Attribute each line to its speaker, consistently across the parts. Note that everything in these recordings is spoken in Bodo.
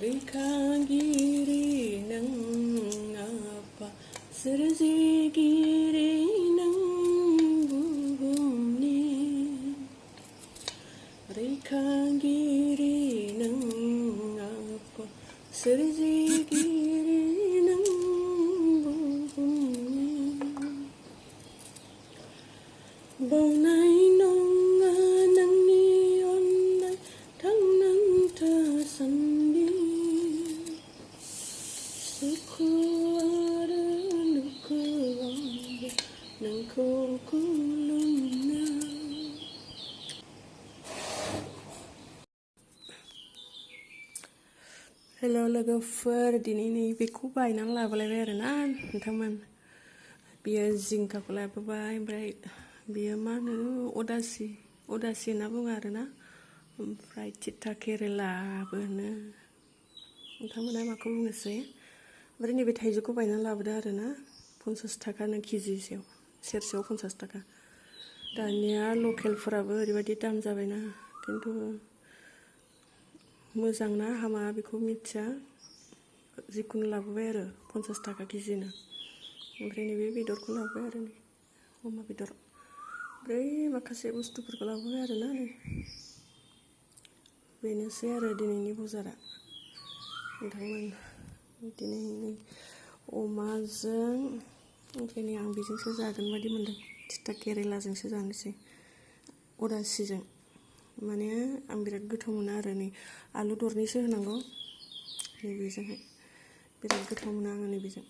Speaker 1: रैखागिरि नों आफा सोरजिगिरि नों बुहुमनि रैखागिरि नों आफा सोरजिगिरि नों बुहुमनि बावनाय नङा नोंनि अननाय थांनां थासान्दि सुखु आरो दुखुआवबो नोंखौ खुलुमना हेल' लोगोफोर दिनै बेखौ बायनानै लाबोलायबाय आरोना नोंथांमोन बियो जिंखाखौ लाबोबाय ओमफ्राय बियो मा होनो अदासि होनना बुङो आरोना ओमफ्राय थिथा केरेलाबो होनो नोंथांमोना माखौ बुङोसै ओमफ्राय नैबे थाइजौखौ बायनानै लाबोदो आरोना 50 थाखानो केजिसेयाव सेरसेयाव 50 थाखा दानिया लकेलफोराबो ओरैबायदि दाम जाबायना खिन्थु मोजां ना हामा बेखौ मिथिया जिखुनु लाबोबाय आरो 50 थाखा केजिनो ओमफ्राय नैबे बेदरखौ लाबोबाय आरो नै अमा बेदर ओमफ्राय माखासे बुस्थुफोरखौ लाबोबाय आरोना नै बेनोसै आरो दिनैनि बजारा नोंथांमोन दिनै अमाजों ओमफ्राय नै आं बेजोंसो जागोन बायदि मोनदों थिथा केरेलाजोंसो जानोसै अदासिजों माने आं बिराद गोथाव मोनो आरो नै आलु दरनैसो होनांगौ नैबेजोंहाय बिराद गोथाव मोनो आङो नैबेजों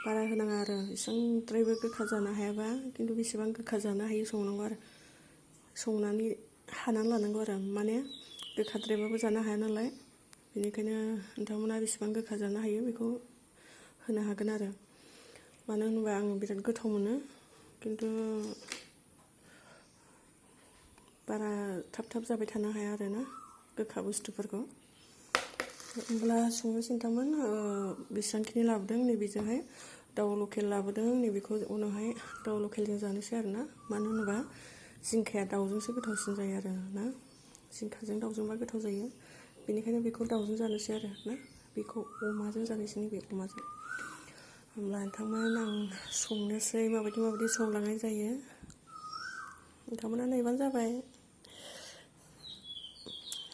Speaker 1: बारा होनाङा आरो एसेबांद्रायबो गोखा जानो हायाबा खिन्थु बेसेबां गोखा जानो हायो संनांगौ आरो संनानै हानानै लानांगौ आरो माने गोखाद्रायबाबो जानो हाया नालाय बेनिखायनो नोंथांमोना बेसेबां गोखा जानो हायो बेखौ होनो हागोन आरो मानो होनोबा आं बिराद गोथाव मोनो खिन्थु बारा थाब जाबाय थानो हाया आरोना गोखा बुस्थुफोरखौ होमब्ला संनोसै नोंथांमोन बेसेबांखिनि लाबोदों नैबेजोंहाय दाउ लकेल लाबोदों नैबेखौ उनावहाय दाउ लकेलजों जानोसै आरोना मानो होनोबा जिंखाया दाउजोंसो गोथावसिन जायो आरो ना जिंखाजों दाउजोंबा गोथाव जायो बेनिखायनो बेखौ दाउजों जानोसै आरो ना बेखौ अमाजों जानोसै नैबे अमाजों होमब्ला नोंथांमोन आं संनोसै माबायदि संलांनाय जायो नोंथांमोना नायबानो जाबाय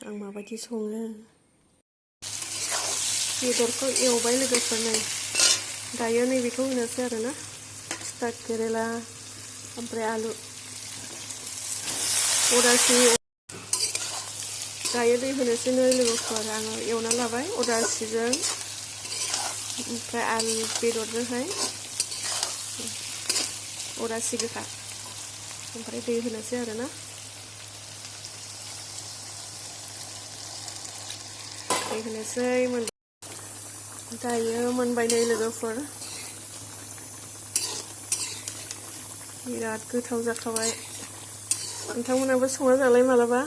Speaker 1: आं माबायदि सङो बेदरखौ एवबाय लोगोफोर नै दायो नैबेखौ होनोसै आरोना थिथा केरेला ओमफ्राय आलु अदासि दायो दै होनोसै नै लोगोफोर आङो एवना लाबाय अदासिजों ओमफ्राय आलु बेदरजोंहाय अदासि गोखा ओमफ्राय दै होनोसै आरोना दै होनोसै दायो मोनबाय नै लोगोफोर बिराद गोथाव जाखाबाय नोंथांमोनाबो संना जालाय मालाबा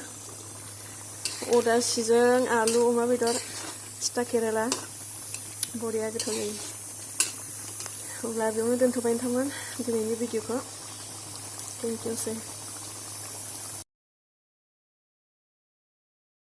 Speaker 1: अदासिजों आलु अमा बेदर थिथा केरेला बरिया गोथाव जायो अब्ला बेयावनो दोनथ'बाय नोंथांमोन दिनैनि भिडिअखौ थेंक इउ सै